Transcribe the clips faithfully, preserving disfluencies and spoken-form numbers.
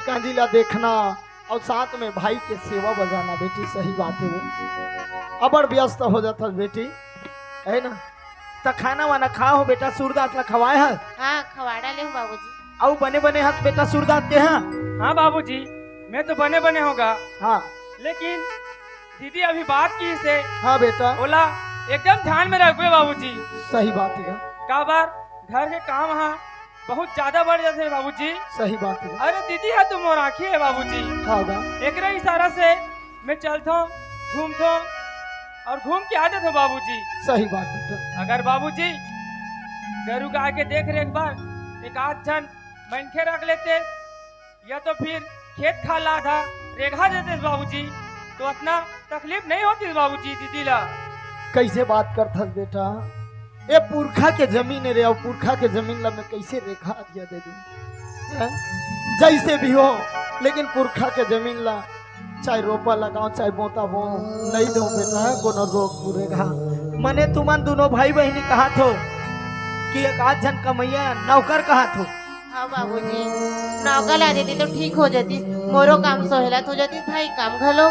पिताजी ला देखना अउ साथ में भाई के सेवा बजाना बेटी, सही बात हे वो। अबड़ व्यस्त हो जाथस बेटी, हे ना? त खाना वाना खा हो बेटा, सूरदास ला खवाए हस? हाँ, खवा डाले हँव बाबूजी। अउ बने बने हस बेटा सूरदास तें हा? हाँ बाबूजी, मैं तो बने बने हँव गा। हाँ। लेकिन दीदी अभी बात किहिस हे। हाँ बेटा। ओला एकदम ध्यान में रखबे बाबूजी। सही बात हे। काबर घर के काम हा बहुत ज्यादा बढ़ जाथे बाबूजी। सही बात हे। अरे दीदी हा तो मोर आँखी हे बाबूजी। हाँ गा। एकरे इशारा से मैं चलथँव, घूमथँव अउ घूम के आ जाथँव बाबूजी। सही बात हे। अगर बाबूजी गरु गाय के देख रेख बर एक आध झन मनखे रख लेते, या तो फिर खेत खार ला आधा रेगहा देतेस बाबूजी, तो अतना तकलीफ नइ होतिस बाबूजी दीदी ला। कइसे बात करथस बेटा? ए पुरखा के जमीन हे रे, अउ पुरखा के जमीन ला मैं कइसे रेगहा अधिया दे दूँ? हैं? जइसे भी हो, लेकिन पुरखा के जमीन ला चाहे रोपा लगाओ, चाहे बोता बो, नइ दो बेटा, कोनो रोग रेगहा। मने तुमन दूनों भाई बहिनी कहत हो कि एक आध झन कमइया नौकर कहत हो। हाँ बाबूजी, नौकर ला देती तो ठीक हो जातिस, मोरो काम सहोलत हो जातिस, भाई काम घलो।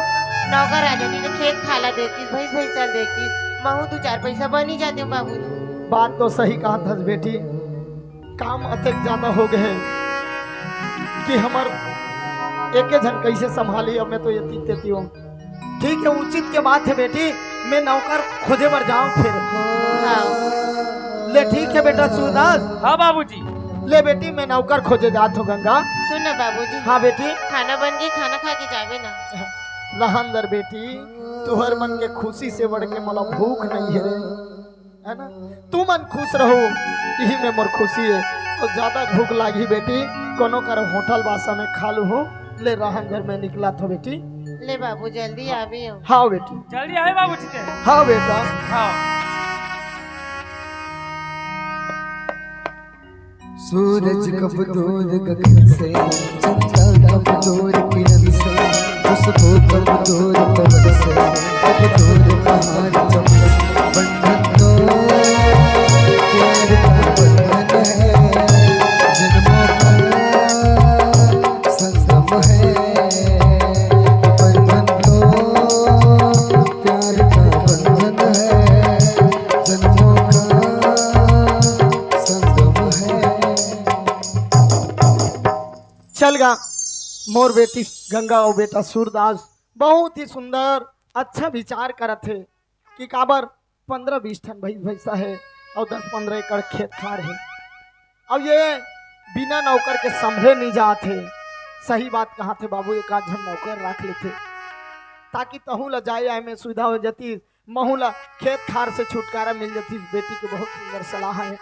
नौकर आ जातिस तो खेत खार ला देतिस, भैंस भैंसा ला देतिस, महूँ दू चार पैसा बनी जातेंव बाबूजी। बात तो सही कहत हस बेटी, काम अतेक ज्यादा हो गे हे कि हमर एके झन कइसे संभाली, अब मैं तो एती तेती हँव। ठीक हे, उचित के बात हे बेटी, मैं नौकर खोजे बर जाँव फेर। हाँ। ले ठीक हे बेटा सूरदास। हाँ बाबूजी। ले बेटी, मैं नौकर खोजे जात हँव गंगा। सुन ना बाबूजी। हाँ बेटी। खाना बन गे, खाना खा के जाबे ना। रहन दे रे बेटी, तुँहर मन के खुशी से बढ़ के मोला भूख नइ हे रे। हे ना? तुमन खुश रहो, इही में मोर खुशी हे। अउ ज्यादा भूख लागही बेटी, कोनो कर होटल बासा में खा लूहूँ। ले रहन दे, मैं निकलत हँव बेटी। ले बाबू, जल्दी आबे हो। हाँ बेटी। जल्दी आबे बाबूजी तें। हाँ बेटा। हाँ। सूरज कब दूर गगन से, चंदा कब दूर किरण से, खुशबू कब दूर पवन से, कब दूर बहार चमन से। बंधन तो प्यार का बंधन है, जन्मों का संगम है। बंधन तो प्यार का बंधन है, जन्मों का संगम है। चल गा, मोर बेटी गंगा अउ बेटा सूरदास बहुत ही सुंदर, अच्छा विचार करत हे कि काबर पंद्रह बीस ठन भई-, भैंसा हे अउ दस पंद्रह एकड़ खेत खार हे। अब ये बिना नौकर के संभले नइ जात हे। सही बात कहत हे बाबू, एक आध झन नौकर रख लेते, ताकि तहूँ ला जाए आए में सुविधा हो जातिस, महूँ ला खेत खार से छुटकारा मिल जातिस। बेटी के बहुत सुंदर सलाह हे।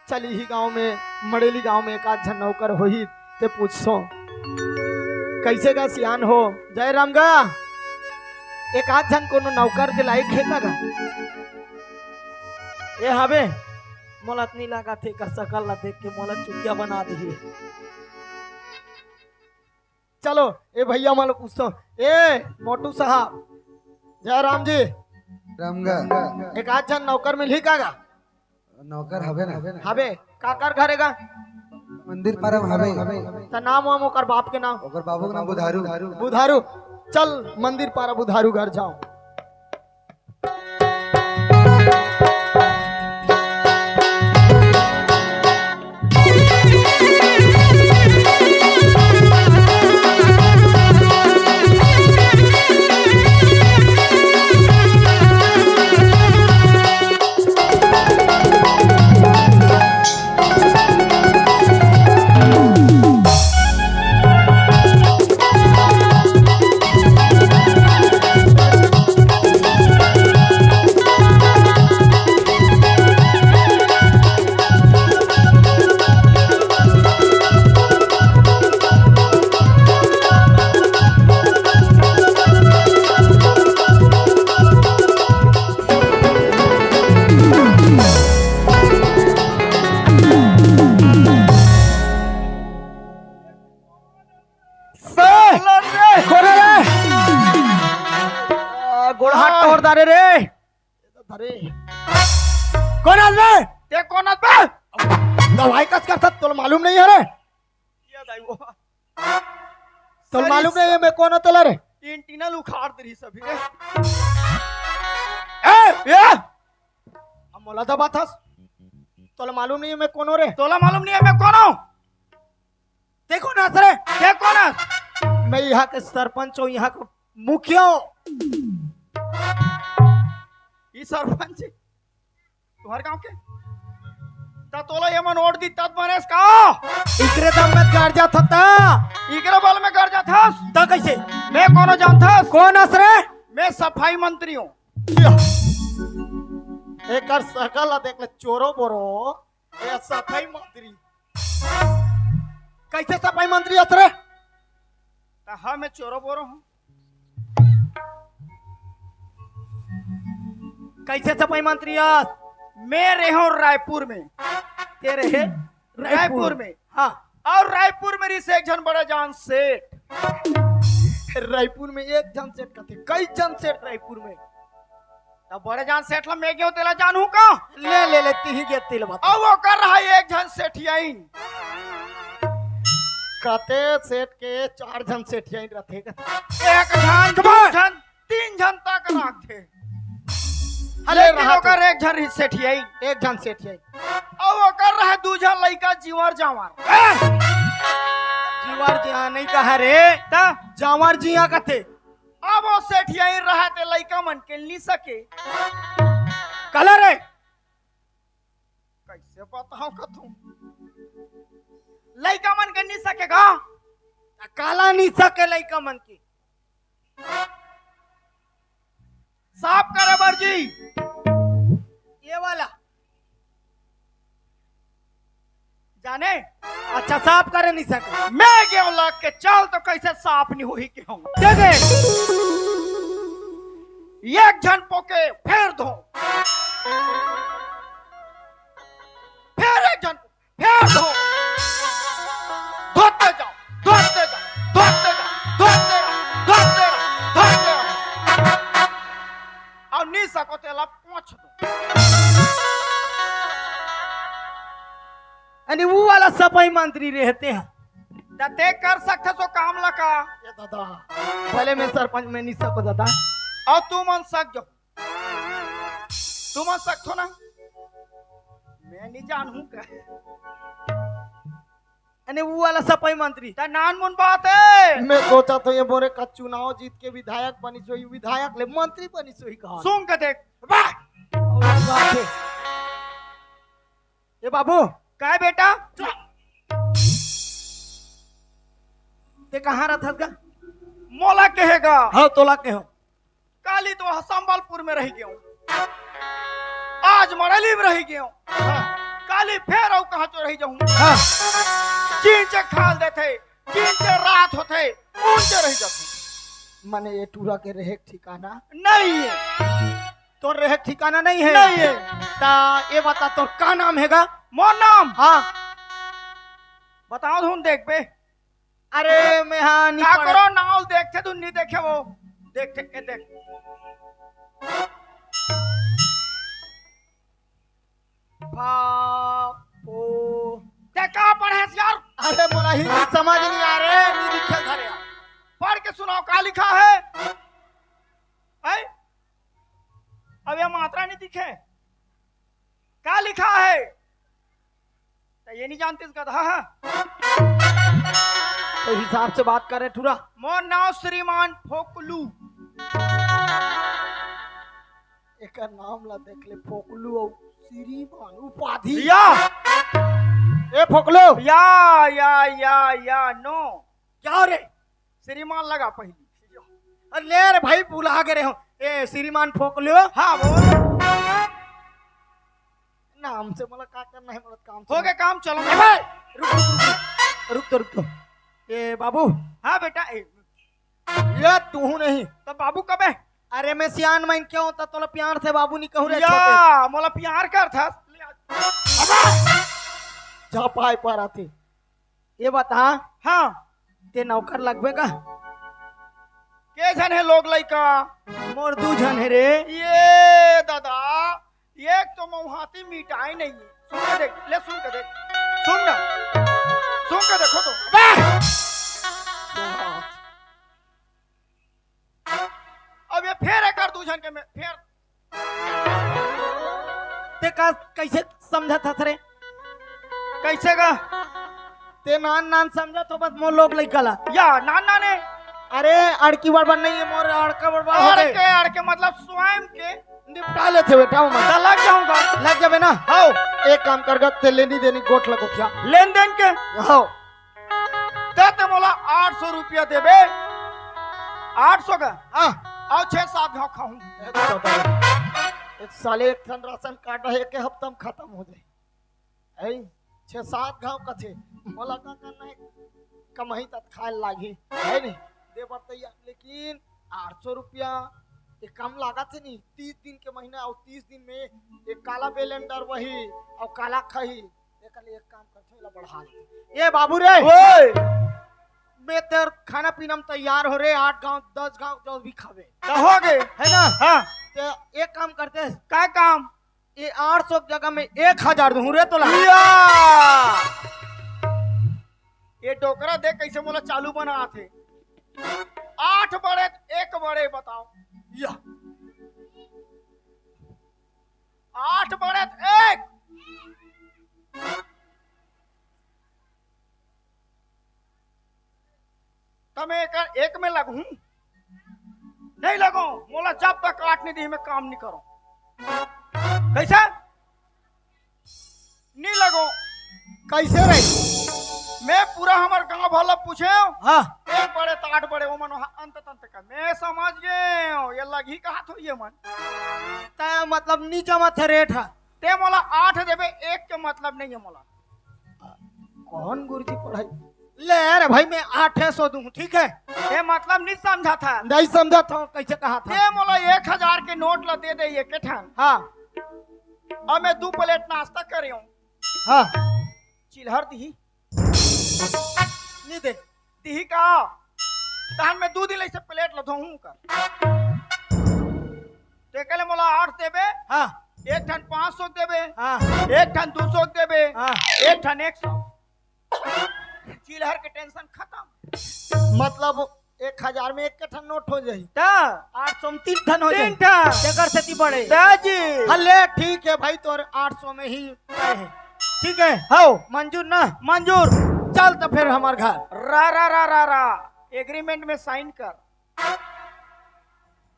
चल, इही गांव में, मड़ेली गांव में एक आध झन नौकर होही, ते पूछसों। कइसे गा सियान हो जयराम गा, एक आध झन कोनो नौकर के लाइक हे का गा? ए हवे, मोला त नइ लागत हे, एकर सकल ला देख के मोला चुतिया बना दिही। चलो, ए भैया मन ल पूछसों। ए मोटू साहब, जयराम जी, राम गा। एक आध झन नौकर मिलही का गा? नौकर हवे ना? हवे। काकर घर हे गा? मंदिर पारा में हवे। त नाम वाम ओकर बाप के नाम? ओकर बाबू के नाम बुधारू। बुधारू। चल, मंदिर पारा बुधारू घर जाओ। बे, कोन हे रे? आ, गोड़ हाथ तोड़ डारे रे। अरे। कोन आदमी? ते कोन आदमी? दवाई कस करथस, तोला मालूम नइ हे रे? ये दाई वो। तोला मालूम नहीं हे मैं कोन हों तेला रे? एंटीना ल उखाड़ दे रही सभी रे। ए, ए! अब मोला दबाथस। तोला मालूम नहीं हे मैं कोन हों रे? तोला मालूम नहीं हे मैं कोन हों? ते कोन हस रे? ते कोन हस? मैं इहाँ के सरपंच हों, इहाँ के मुखिया हों। ई सरपंच तुँहर गाँव के? त तोला ये मन वोट दी तब बनेस का? इकरे दम में गरजाथस त। इकरे बल में गरजाथस? त कइसे? मैं कोन हों जानथस? कोन हस रे? मैं सफाई मंत्री हों। एकर सकल ला देख ले, चोरो बोरो। ए सफाई मंत्री। कइसे सफाई मंत्री हस रे? त हाँ, मैं चोरो बोरो हों। कइसे सफाई मंत्री हस? मैं रेहेंव रायपुर में। ते रहे रायपुर। रायपुर में। हाँ। अउ रायपुर में रहिस एक झन बड़े जान सेठ। रायपुर में एक झन सेठ कथे, कई झन सेठ रायपुर में। त बड़े जान सेठ ला मैं गेंव तेला जानहूँ का? ले, ले, ले, तिही गे तेला बता। अउ ओकर रहा एक झन सेठियाइन। कते सेठ के चार झन सेठियाइन रथे कथे। एक झन, दू झन, तीन झन तक रखथे। अरे लेकिन रहा ओकर एक झन सेठियाइन। एक झन सेठियाइन। अउ ओकर रहे दू झन लइका जीवर जावर। जीवर जिया नहीं कहा रे। त? जावर जिया कथे। अब ओ सेठियाइन रहा ते लइका मन के नि सके। काला रे? कइसे बतावँव कथों? लइका मन के नि सके का? काला नि सके लइका मन के? साफ करे बर जी। ये वाला। जाने? अच्छा, साफ करे नि सके। मैं गेंव लग के चल तो कइसे साफ नि होही केहेंव। दे दे। एक झन पोके, फेर धो। फेर एक झन, फेर धो। धोते जाव, धोते जाव, धोते जाव, धोते रहा, धोते रहा, धोते रहा। अउ नि सको तेला पोंछ दो। अने वो वाला सफाई मंत्री रहे ते ह। त ते कर सकथस ओ काम ला का? ए दादा, भले मैं सरपंच, मैं नि सको दादा। अउ तुमन सक जाव। तुमन सकथो ना? मैं नि जानहूँ का। अने वो वाला सफाई मंत्री। त नानमुन बात हे। मैं सोचत हों ये बोरे का चुनाव जीत के विधायक बनिस होही, विधायक ले मंत्री बनिस होही का। सुन के देख। वाह! अउ बात हे। ए बाबू। काय बेटा? ते कहाँ रहिथस गा? मोला कहे गा। हाँ, तोला कहेंव। काली तो संबलपुर में रहि गेंव, आज मड़ली में रहि गेंव। हाँ। काली फेर अउ कहाँ तो रहि जाहूँ। हाँ। जिंचे खाल देथे, जिंचे रात होथे, उंचे रहि जाथे। मने ये टूरा के रहे के ठिकाना? नहीं हे। तोर रहे के ठिकाना नहीं हे? नहीं हे। त ये बता, तोर का नाम हे गा? मोर नाम? हाँ। बतावत हूँ, देखबे। अरे, मैं हाँ नि पढ़े। काकरो नाव ल देखथे, तू नि देखे वो। देख, देख, ए देख। बापो। ते का पढ़े हस यार? अरे, मोला हिंदी समझ नि आय रे, नि लिखे धरे। पढ़ के सुनाव, का लिखा हे? हैं? अब ये मात्रा नि दिखे। का लिखा हे? त ये नि जानतिस गधा, हाँ? तो हिसाब से बात करे टूरा। मोर नाव श्रीमान फोकलू। एकर नाम ला देख ले, फोकलू अउ श्रीमान उपाधि। या। ए फोकलू। या, या, या, या, नो। क्या रे? श्रीमान लगा पहिली। अरे ले रे भाई, भुला गे रेहेंव। ए, श्रीमान फोकलू। हाँ, बोल। नाम से मोला का करना हे, मोला काम से होगे काम, चलो। ए भाई, रुक, रुक, रुक, रुक। रुक तो, रुक तो। ए, बाबू। हाँ, बेटा, ए। ये तू नहीं। त बाबू कबे? अरे, मैं सियान मन के हों, त तोला प्यार से बाबू नि कहूँ रे या, छोटे। मोला प्यार करथस। जा पाय पर आथे। ये बता। हाँ। ते नौकर लगबे का? के झन हे लोग लइका? मोर दू झन हे रे। ये दादा, एक तो मऊहाती मिटाय नहीं हे। सुन के देख, ले सुन के देख। सुन ना। सुन के देखो तो। वाह! झन के मैं फेर। ते का, कइसे समझत हस रे? कइसे का? ते नान नान समझत हो, बस मोर लोग लइका ला। या नान नान हे। अरे, अड़की बड़बड़ नहीं हे, मोर अड़का बड़बड़ हो अड़के, गए। अड़के मतलब स्वयं के निपटा लेथे बेटा, ओमा। त लग जाहूं का? लग जाबे ना। हव। एक काम कर गा, ते लेनी देनी गोठ लगो क्या? लेन देन के? हव। त ते मोला आठ सौ रुपया देबे, आठ सौ का? हाँ। अउ छह सात घाव खाहूं। एक सौ दस। एक साले एक ठन राशन कार्ड हे, एक हफ्ता में खत्म हो जाए। ऐ, छह सात घाव कथे, मोला का करना हे? कमाही त खाए लागही, हे नहीं? दे बर तैयार, लेकिन आठ सौ रुपया, ये कम लागत हे नहीं? तीस दिन के महीना अउ तीस दिन में ये काला कैलेंडर वही, अउ काला खही, एकर ले एक काम करथों, एला बढ़ा देथों। ए बाबू रे, ओए! मैं तेर खाना पीना में तैयार हो रे, आठ घाव, दस घाव जो भी खावे। त हो गे। हे ना? हाँ। त एक काम करते। का काम? ये आठ सौ के जगह में एक हजार दूं रे तोला। या! ये डोकरा देख कइसे मोला चालू बनात हे। आठ बड़े त एक बड़े बताओ। या। आठ बड़े त एक। त मैं एकर एक में लगहूं? नहीं लगो, मोला जब तक आठ नहीं दिही, मैं काम नहीं करो। कइसे? नहीं लगो। कइसे रे? मैं पूरा हमर गांव भर ला पूछेंव। हाँ। एक बड़े त आठ बड़े, ओमन वहां अंत तंत का। मैं समझ गेंव, ये लगही कहात होही ये मन। त मतलब नी जमत हे रेट ह। ते मोला आठ देबे, एक के मतलब नहीं हे मोला। कौन गुरुजी पढ़ाई? ले रे भाई, मैं आठे सौ दूं, ठीक हे? ते मतलब नहीं समझत हस। नहीं समझत हंव, कइसे कहात हस? ते मोला एक हजार के नोट ला दे दे, एके ठन। हाँ। अउ मैं दू प्लेट नाश्ता करेंव। हाँ। चिल्हर दिही? नहीं दे। दिही का? तहन मैं दू दिन ले अइसे प्लेट ला धोहूं का। तेकर ले मोला आठ देबे। हाँ। एक ठन पाँच सौ देबे। हाँ। एक ठन दू सौ देबे। हाँ। एक ठन एक सौ। चिल्हर के टेंशन खत्म। मतलब एक हजार में एक ठन नोट हो जाही। त आठ सौ में तीन ठन हो जाही। तीन ठन। तेकर सेती बड़े। त जी। हले ठीक हे भाई, तोर आठ सौ में ही तय हे। ठीक हे। हव। मंजूर ना? मंजूर। चल त फेर हमर घर। रा, रा, रा, रा, रा। एग्रीमेंट में साइन कर।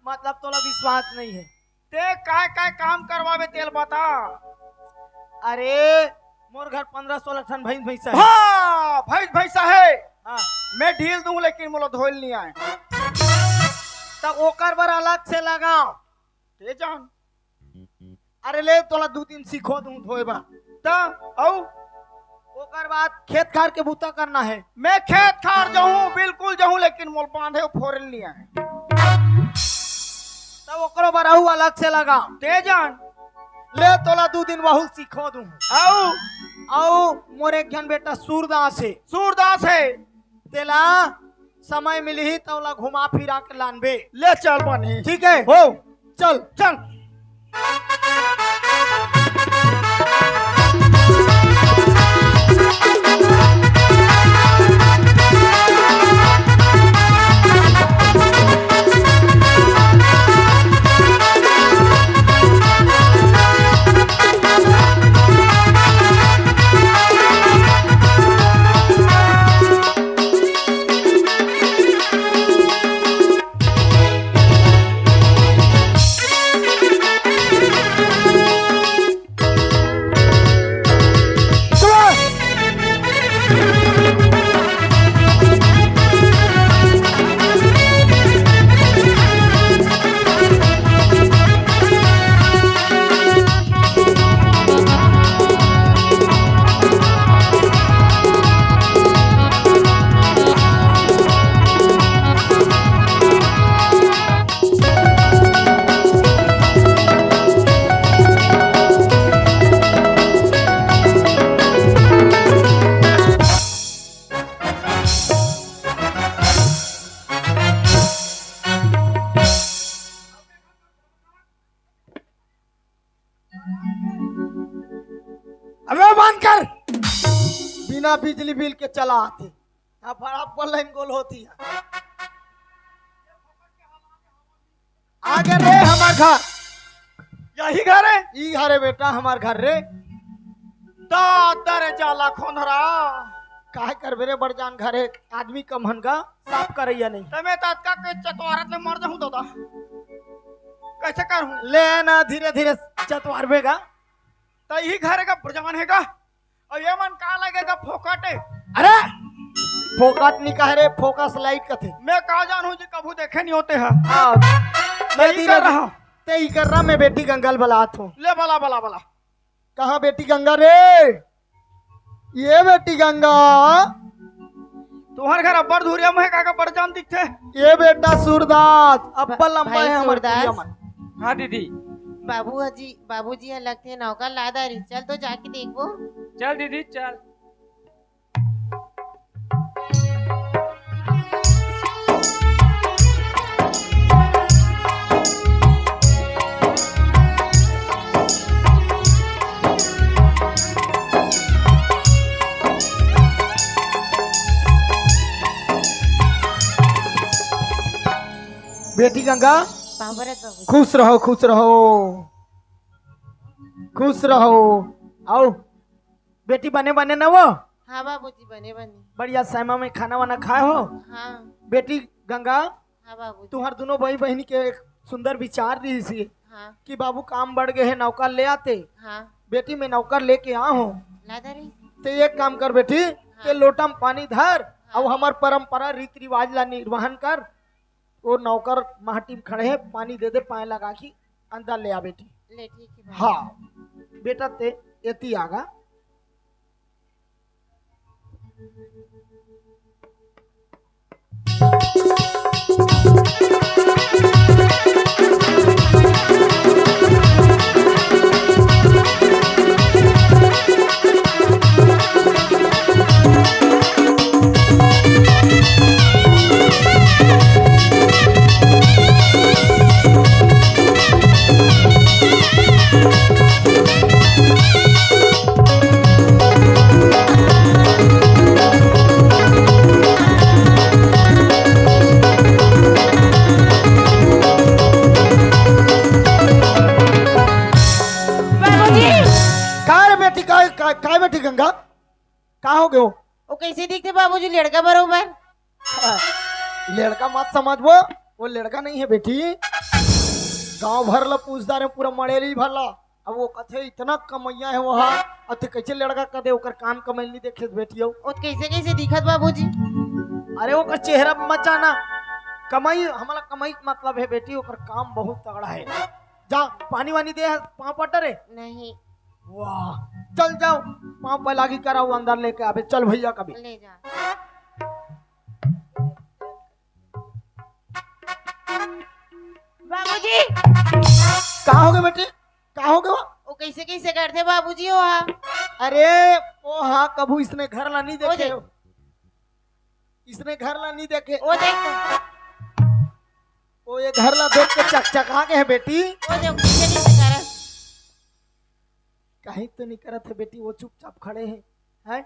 मतलब तोला विश्वास नहीं हे। ते काय काय काम करवाबे तेला बता। अरे, मोर घर पन्द्रह सोलह ठन भैंस भैंसा हे। हाँ, भैंस भैंसा हे। हाँ। मैं ढील दूं लेकिन मोला धोइल नहीं आए। त ओकर बर अलग से लगाओ। ते जान। अरे ले, तोला दू दिन सिखो दूं धोए बर। त अउ? ओकर बाद खेत खार के बूता करना हे। मैं खेत खार जाहूं, बिल्कुल जाहूं, लेकिन मोला बांधे अउ फोरे ल नइ आए। त ओकरो बर अउ अलग से लगा। ते जान। ले, तोला दू दिन वहू ल सिखो दूं। अउ? अउ मोर एक झन बेटा सूरदास हे। सूरदास हे। तेला समय मिलही त ओला घुमा फिरा के लानबे। ले चल बनी। ठीक हे। हो। चल। चल। अबे बंद कर। बिना बिजली बिल के चला आथे। हाँ, बड़ा बल्लाइन गोल होती हे। आगे रे, हम घर। यही घर हे? ई घर हे बेटा, हमार घर रे। दादर जाला खोंधरा। काय करबे रे, बड़ जान घर हे, आदमी कम हन गा, साफ करइया नहीं। तमे ततका के चतवारत ले मर जाहूं दादा। कैसे करहूं? ले ना, धीरे धीरे चतवारबे गा। त इही घर हे का, बड़ जान हे का? अउ ये मन का लगे का फोकट हे? अरे, फोकट नहीं कहे रे, फोकस लाइट कथे। मैं का जानहूं जी, कभू देखे नहीं होते हैं। हाँ, मैं यही धीरे कर धीरे, रहा हूँ। ते ही कर रहा, मैं बेटी गंगा ल बलात हूँ। ले बला, बला, बला। कहाँ बेटी गंगा रे? ये बेटी गंगा। तुहर घर अब्बड़ धुरिया में हे, का का बड़ जान दिखथे। ये बेटा सूरदास, अब्बड़ लंबा भाई हे हमर सूरदास। धुरिया मन। हाँ दीदी। बाबू जी, बाबूजी ह लगथे नौकर ला डारिस, चल तो जाके देखबो। चल दीदी, चल। बेटी गंगा, पाँव परत बाबू। खुश रहो, खुश रहो, खुश रहो। आओ, बेटी बने बने न वो? हाँ बाबूजी, बने बने। बढ़िया सैमा में खाना वाना खाए हो? हाँ। बेटी गंगा, हाँ बाबूजी। तुहर दुनों बहिनी बहिनी के एक सुंदर विचार रिहिस हे हाँ। कि बाबू काम बढ़ गए हे, नौकर ले आते। हाँ। बेटी मैं नौकर लेके आ हूँ। ला दे रे। ते एक काम कर बेटी, हाँ। ते लोटा में पानी धर, हाँ। अउ हमर परंपरा रीति रिवाज ला निर्वहन कर। वो नौकर माटी में खड़े हे, पानी दे दे, पाँय लगा के अंदर ले आ बेटी। ले ठीक हे बाबू। हाँ बेटा, ते एती आगा। बाबूजी। का रे बेटी, का, का, का बेटी गंगा? का हो गयो? वो कैसे दिखथे बाबूजी, लड़का बरोबर? लड़का मत समझ वो, वो लड़का नहीं हे बेटी। गांव भर ला पूछता रहे, पूरा मड़ेली भर ला। अब वो कथे इतना कमैया हे वो, अउ ते कैसे लड़का कदे, ओकर काम कमाई नहीं देखे बेटी हो। वो कैसे कैसे दिखत बाबूजी? अरे ओकर चेहरा पे मत जाना, कमाई, हमला कमाई के मतलब हे बेटी, ओकर काम बहुत तगड़ा हे। जा पानी वानी दे, पाँव पट्टा रे। नहीं। वाह, चल जाओ, पाँव पैलागी कराओ, अंदर लेके आबे। चल भैया कभी। ले जा। बाबूजी। का हो गए बेटी? का हो गए वो? वो कैसे कैसे करथे बाबूजी वो हा? अरे, वो हा कभू इसने घर ला नहीं ओ देखे दे। हो। इसने घर ला नहीं देखे। वो देख। वो ये घर ला देख के चकचका के हे बेटी। वो देख, कैसे कैसे करत। कहीं तो नहीं करत हे बेटी, वो चुपचाप खड़े हे, हैं?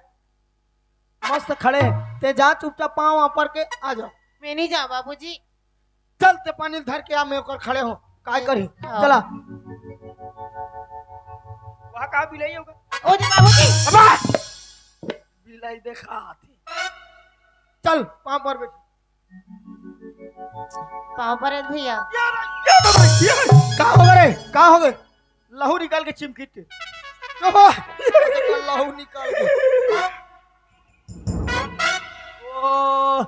मस्त खड़े हे। ते जा चुपचाप पाँव ऊपर के आ जाओ। मैं नहीं जाऊँ बाबूजी। चल ते पानी धर के आ, मैं ओकर खड़े हो, काय करही? हाँ। चला। वहाँ का बिलाई होगा? ओ दे बाबूजी। अबा! बिलाई देखा आती। चल, पाँव पर बैठ। पाँव पर है भैया। ये रे, ये तो भाई, ये रे। का हो गए रे? का हो गए? लहू निकाल के चिमकित के। अबा! लहू निकाल के। ओ,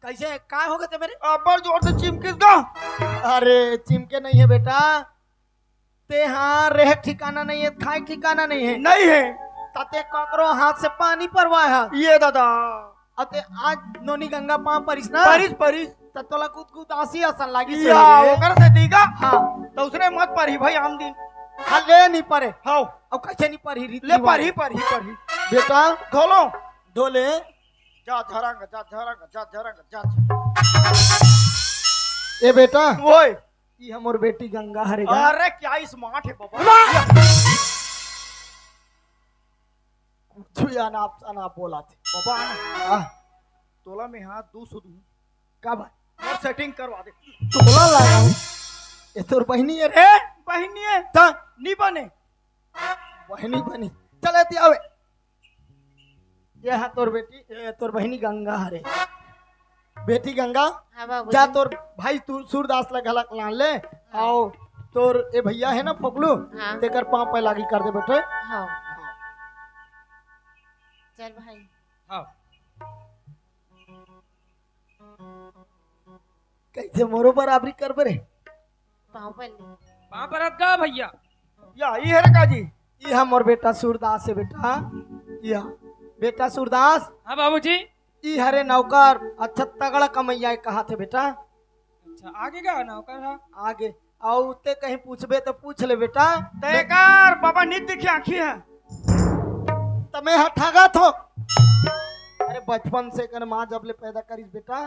कैसे, काय हो गए ते मेरे? अब्बड़ जोर से चिमकिस गा। अरे, चिमके नहीं है बेटा, ते हाँ रहे ठिकाना नहीं है, खाए ठिकाना नहीं है। नहीं है। तते ककरो हाथ से पानी परवाए हा। ये दादा। अते आज नोनी गंगा पाँव परिस ना? परिस, परिस। त तोला कुछ कुछ आसी असन लागिस या, रे। ओकर से दीगा। हाँ। तो उसने मत परही भाई आन दिन। हाँ, ले नहीं परे। हाँ। अब कैसे नहीं परही रीति ले रिवाज? परही, परही, परही। बेटा। धोलो। धोले। जा झरंग, जा झरंग, जा झरंग, जा झरंग। ए बेटा, ओए। ई हमर बेटी गंगा हरे गा। अरे क्या smart है बाबा। कुछ अनाप शनाप बोला थे। बाबा, आना। आह। तोला में हाथ दू सुध हूँ। का बात? और setting करवा दे। तोला लगा हूँ। ये तोर बहिनी हे रे? बहिनी हे। त? नी बने। बहिनी बनी। चल, एती आवे। ये हा तोर बेटी, ये तोर बहिनी गंगा हरे। बेटी गंगा, हाँ बाबूजी। जा तोर भाई तू सूरदास ला घलक लान ले। हाँ। अउ तोर ए भैया हे ना फोकलू, हाँ। तेकर पाँव पे लागी कर दे बेटे। हाँ। चल भाई। हाँ। कइसे मोरो बराबरी करबे रे? पाँव पर ले। पाँव परत का भैया? या, ई हरे का जी? ई हा मोर बेटा सूरदास हे बेटा। या, बेटा सूरदास। हाँ बाबूजी। ई हरे नौकर, अच्छा तगड़ा कमइया हे कहाथे बेटा। अच्छा, आगे का नौकर हा? आगे। अउ ते कहीं पूछबे त पूछ ले बेटा। त एकर बाबा नी दिखे आँखी हे। त मैं हा ठगथों। अरे बचपन से एकर माँ जब ले पैदा करिस बेटा,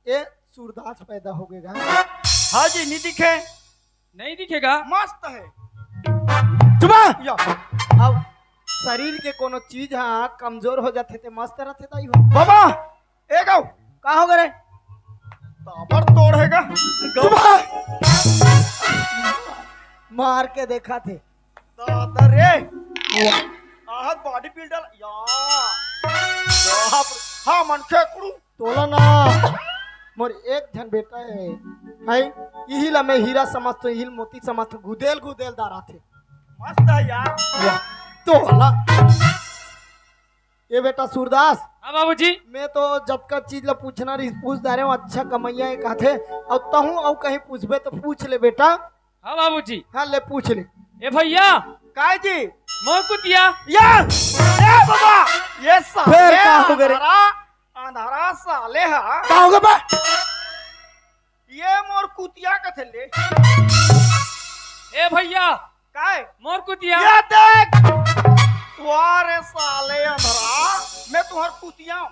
ए सूरदास पैदा होगे गा। हाँ जी, नी दिखे। नहीं दिखेगा। मस्त हे। चुप! या। अब शरीर के कोनो चीज हा कमजोर हो जाथे ते मस्त रथे दाई हो। बाबा, ए गौ। का होगे रे? ताबड़ तोड़ हे गा। गौ। चुप! मार के देखाथे। दादा रे। आहत body builder। या। बाप रे। हाँ, मन खेकड़ू। तोला ना, मोर एक झन बेटा हे, हे, इही ला मैं हीरा समझथों, इही ला मोती समझथों, गुदेल गुदेल दाराथे। मस्त हे यार। वाह, तोला। ए बेटा सूरदास। हाँ बाबूजी। मैं तो जतका चीज ला पूछना रहिस पूछ डारेंव, अच्छा कमइया हे कहाथे, अउ तहूँ अउ कहीं पूछबे त पूछ ले बेटा। हाँ बाबूजी। हाँ, ले पूछ ले। ए भैया। काय जी? मोर कुतिया। या! ए बाबा! ये साले फेर का होगे रे? अंधारा, अंधारा साले हा। का होगे बा? ये मोर कुतिया कथे ले। ए भैया। काय? मोर कुतिया। ये देख। वाह रे साले अंधारा, मैं तुँहर कुतिया हूँ।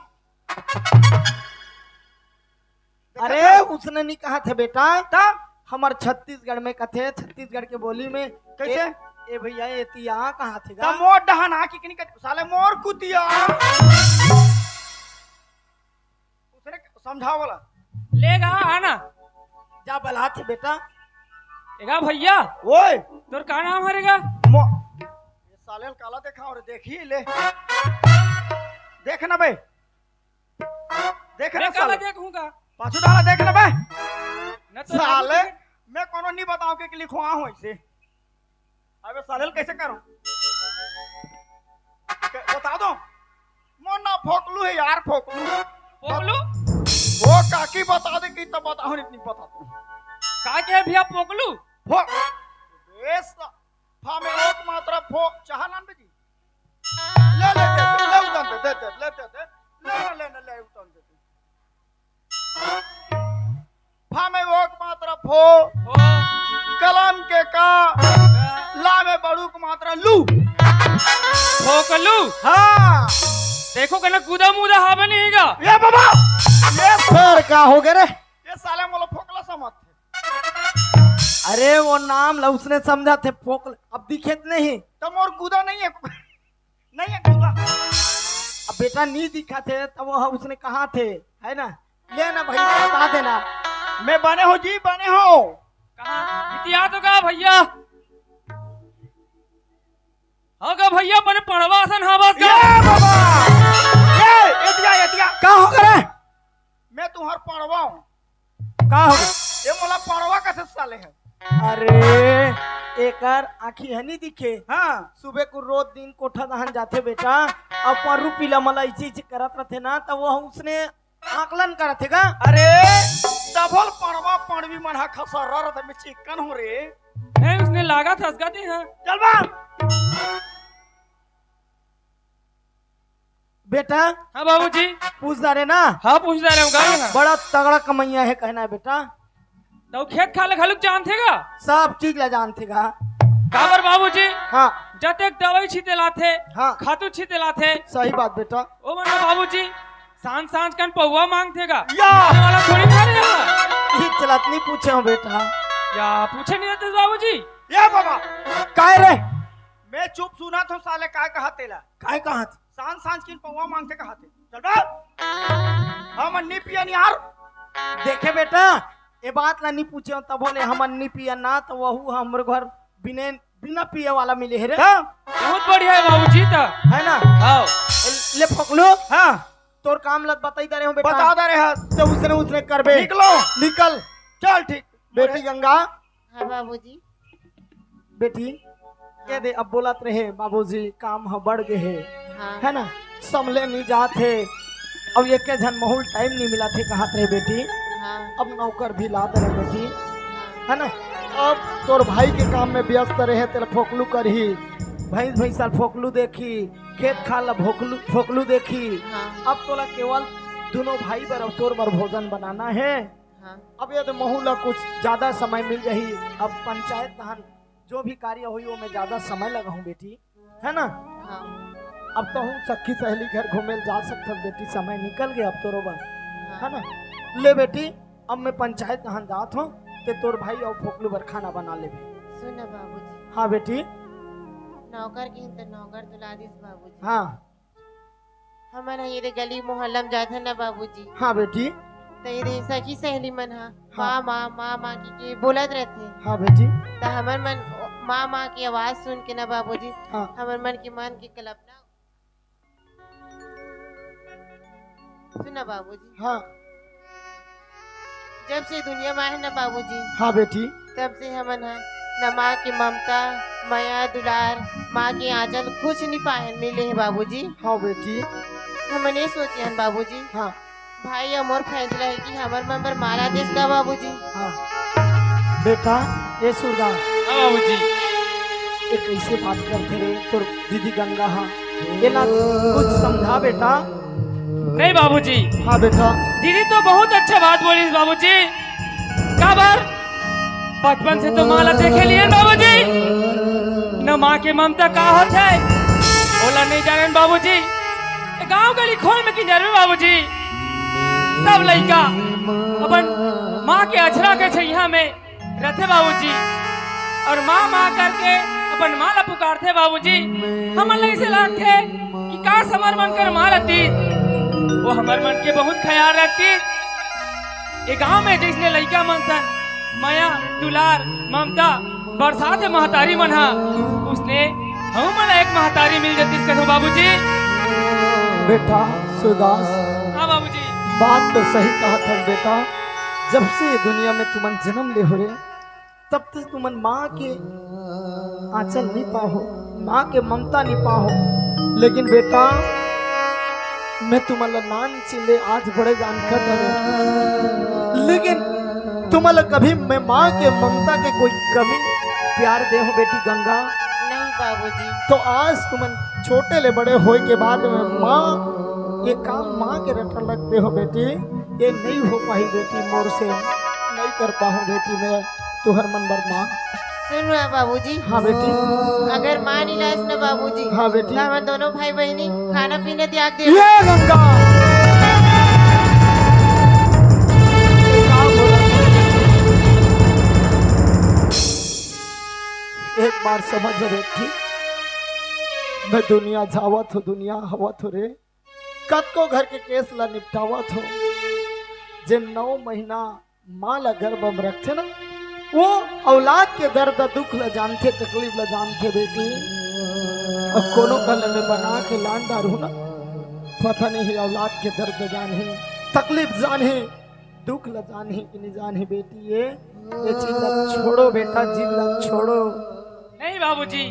अरे, उसने नी कहाथे बेटा। त? हमर छत्तीसगढ़ में कथे, छत्तीसगढ़ के बोली में। कइसे? ए, ए भैया, एती आ कहाथे गा। त मोर डहन आ कि नी कथे, साले मोर कुतिया। उसने समझाव ला। ले गा, आ ना। जा बलाथे बेटा। ए गा भैया। ओए। तोर का नाम हरे गा? मो-, ये साले ल काला देखाव रे, देखी ले। देख ना बे। देख ना मैं काला साले। देखूंगा। पाछू डाला देख ना बे। न तो साले, मैं कोनो नी बताव के लिखवा हूँ ऐसे। अबे साले ल कइसे करूँ? के-, बता दो। मोर ना फोकलू हे यार, फोकलू। फोकलू? वो काकी बता दे कि तब बताओ, नहीं, नहीं बता दो। का के भैया फोकलू? फो-, ए सा-, फा में एक मात्रा फो, चाहा नाम बेटी? ले, ले, दे, दे, ले उतन दे, दे, दे, ले, दे, दे, ले ना, ले ना, ले उतन दे। फा में ओ के मात्रा फो, फो। कलम के का, का। ला में बड़ू के मात्रा लू। फोकलू? हाँ। देखो कना गुदा मुदा हावे नहीं गा। ए बाबा, ये फेर का होगे रे? ये साले मोला फोकला समझथे। अरे वो नाम ला उसने समझाथे फोकल, अब दिखे त नहीं। त मोर गुदा नहीं हे। नहीं हे गुदा। अब बेटा नी दिखाथे, त वो उसने कहाथे, हे ना? ले ना भाई, बता देना। मैं बने हूँ जी, बने हूँ। कहाँ? इतिहास तो का भैया? हाँ का भैया, बने पड़वा असन हवस का? ये बाबा! ये, एतिया, एतिया। का होगे रे? मैं तुँहर पड़वा हूँ। का होगे? ये मोला पड़वा कथे साले हे। अरे, एकर आँखी ह नी दिखे। हाँ। सुबह को रोज दिन कोठा दहन जाथे बेटा, अउ परू पीला मला इचे इचे करत रथे ना, त वो उसने आकलन करत हे गा। अरे, तभो ल पड़वा पड़वी मन ह खसरा रथे, मैं चिक्कन हूँ रे। नहीं, उसने लागा था, असगा दे, हाँ। चल बा। बेटा। हाँ बाबूजी। पूछ डारे ना। हाँ, पूछ डारे हूँ, गा ना। बड़ा तगड़ा कमइया हे कहना हे बेटा। त वो खेत खार ल घलुक जानथे गा? सब चीज ला जानथे गा। काबर बाबूजी? हाँ। जतेक दवाई छीते लाथे, हाँ। खातू छीते लाथे। सही बात बेटा। ओ मन बाबूजी, सांझ सांझ कन पौवा मांगथे गा। या। खाने वाला थोड़ी खा रहे हैं। ये चलत नहीं पूछे हूँ बेटा। या, पूछे नहीं रहते बाबूजी? ये बाबा। काय रे? मैं चुप सुनत हूँ साले काय कहा तेला। काय कहा? सांझ सांझ किन पौवा मांगथे कहाथे। चल बे। हमन नी पियन यार। देखे बेटा, ए बात ला नी पूछे तभो ले हमन नी पिया ना, तो वहू हमर घर बिने बिना पिए वाला मिले हे रे। हाँ, बहुत बढ़िया है बाबूजी। तो है ना? हाँ। ले फोकलू। हाँ। तोर काम ला बताई दे रहे हो बेटा। बता दे रहे हैं। तो उसने उसने करबे। निकलो। निकल। चल ठीक। बेटी गंगा। हाँ बाबूजी। बेटी, ये दे, अब बोलत रहे बाबूजी काम ह बढ़ गे हे। हाँ। है ना? संभले नी जात हे। अब एके झन महूल टाइम नी मिलत हे कहत रहे बेटी। हाँ। अब नौकर भी लात रहे बेटी। हाँ। है ना? अब तोर भाई के काम में व्यस्त रहे, तेला फोकलू करही, भैंस भैंसा फोकलू देखी, खेत खार ला फोकलू, फोकलू देखी। हाँ। अब तोला केवल दोनों भाई बर अउ तोर बर भोजन बनाना हे। हाँ। अब यदि महू ला कुछ ज्यादा समय मिल जाही, अब पंचायत तहन जो भी कार्य होही, ओमे ज्यादा समय लगाहूँ बेटी, है ना? हाँ। अब तो हूँ सखी सहेली घर घूमे ल जा सकथस बेटी, समय निकल गया अब तोरो बर, हाँ। है ना? ले बेटी, अब मैं पंचायत तहन जात हूँ, ते तोर भाई अउ फोकलू बर खाना बना लेबे। सुन ना बाबूजी। हाँ बेटी। नौकर के तो नौकर तो ला दिस बाबूजी। हाँ। हमन ह ये दे गली मोहल्ला में जाथन ना बाबूजी। हाँ बेटी। त ये दे सखी सहेली मन ह हाँ। माँ, माँ, माँ, माँ की, की बोलत रहथे। हाँ बेटी। त हमर मन माँ, माँ की आवाज सुन के ना बाबूजी, हाँ। हमर मन के मन की कल्पना। सुन ना बाबूजी। हाँ। जब से दुनिया में आए ना बाबूजी, हाँ बेटी। तब से हमन ह न माँ के ममता, मया, दुलार, माँ के आंचल कुछ नहीं पाए मिले हे बाबूजी। हाँ बेटी। हमन ये सोचे हन बाबूजी, हाँ। भाई अउ मोर फैसला हे कि हमर मन बर माँ ला देस का बाबूजी। हाँ। बेटा, ए सूरदास। हाँ बाबूजी। ये कैसे बात करथे रे तोर दीदी गंगा हा? ये ना कुछ समझा बेटा। नहीं बाबूजी। हाँ बेटा। दीदी तो बहुत अच्छा बात बोलिस बाबूजी। काबर? बचपन से तो माँ ला देखे लियन बाबूजी। न माँ के ममता का होथे, ओला नहीं जानन बाबूजी। ये गांव गली खोल में किंजरबे बाबूजी। सब लइका अपन माँ के अचरा के छैया में रथे बाबूजी, अउ माँ माँ करके अपन माँ ला पुकारथे बाबूजी। हमन ला अइसे लागथे कि काश हमर मन कर माँ रतिस, वो हमर मन के बहुत ख्याल रखतिस। ये गांव में जइसने लइका मन सन मया, दुलार, ममता बरसात हे महतारी मन हा, उसने हमू मन ला एक महतारी मिल जतिस कथो बाबूजी। बेटा सुरदास। हाँ बाबूजी। बात तो सही कहत हस बेटा, जब से ये दुनिया में तुमन जन्म ले हो रे, तब से तुमन माँ के आंचल नहीं पाहो, माँ के ममता नहीं पाहो। लेकिन बेटा, मैं तुमन ला नान चिल्ले आज बड़े जान कर देवे, लेकिन तुमन ला कभी मैं माँ के ममता के कोई कमी प्यार दे हो बेटी गंगा? नहीं बाबूजी। तो आज तुमन छोटे ले बड़े होए के बाद में माँ ये काम माँ के रटन लगते हो बेटी, ये नहीं हो पाही बेटी, मोर से नहीं कर पाहूँ बेटी मैं तुहर मन बर माँ। सुन ना बाबूजी। हाँ बेटी। अगर माँ नहीं लाइस ना बाबूजी, हाँ बेटी। तो हमन दोनों भाई बहिनी खाना पीना त्याग दे। ये गंगा। का बोला? एक बार समझ बेटी, मैं दुनिया जावत हो, दुनिया हवत हो रे। कतको घर के केस ला निपटावत हो, जे नौ महीना माँ ला गर्भ में रखथे ना, वो औलाद के दर्द दुख ला जानथे, तकलीफ ला जानथे बेटी। अब कोनो कल में बना के लान डारू ना, पता नहीं औलाद के दर्द जानही, तकलीफ जानही, दुख ला जानही कि नहीं जानही बेटी। ये, ये चीज ला छोड़ो बेटा, जिद ला छोड़ो। नहीं बाबूजी,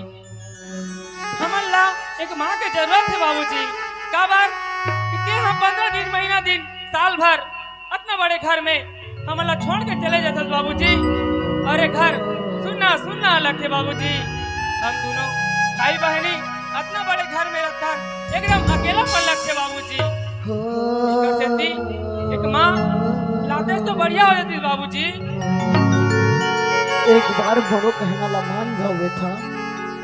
हमन ला एक माँ के जरूरत हे बाबूजी। काबर? क्योंकि हम पंद्रह दिन, महीना दिन, साल भर अतना बड़े घर में हमन ला छोड़ के चले जाथस बाबूजी। अउ ये घर सुन्ना सुन्ना लगथे बाबूजी। हम दोनों भाई बहिनी अतना बड़े घर में रहिथन, एकदम अकेलापन लगथे बाबूजी। एकर सेती एक माँ लातेस तो बढ़िया हो जातिस बाबूजी। एक बार मोरो कहना ला मान जाओ बेटा,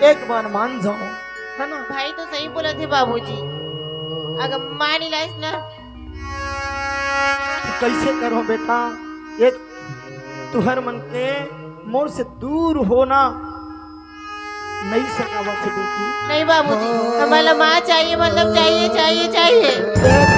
एक बार मान जाओ, है ना? भाई तो सही बोलथे बाबूजी, अगर माँ नहीं लाइस ना। तो कैसे करो बेटा, एक तुहर मन के मोर से दूर होना नहीं सकावत हे बेटी। नहीं बाबूजी, हमला माँ चाहिए, मतलब चाहिए, चाहिए, चाहिए।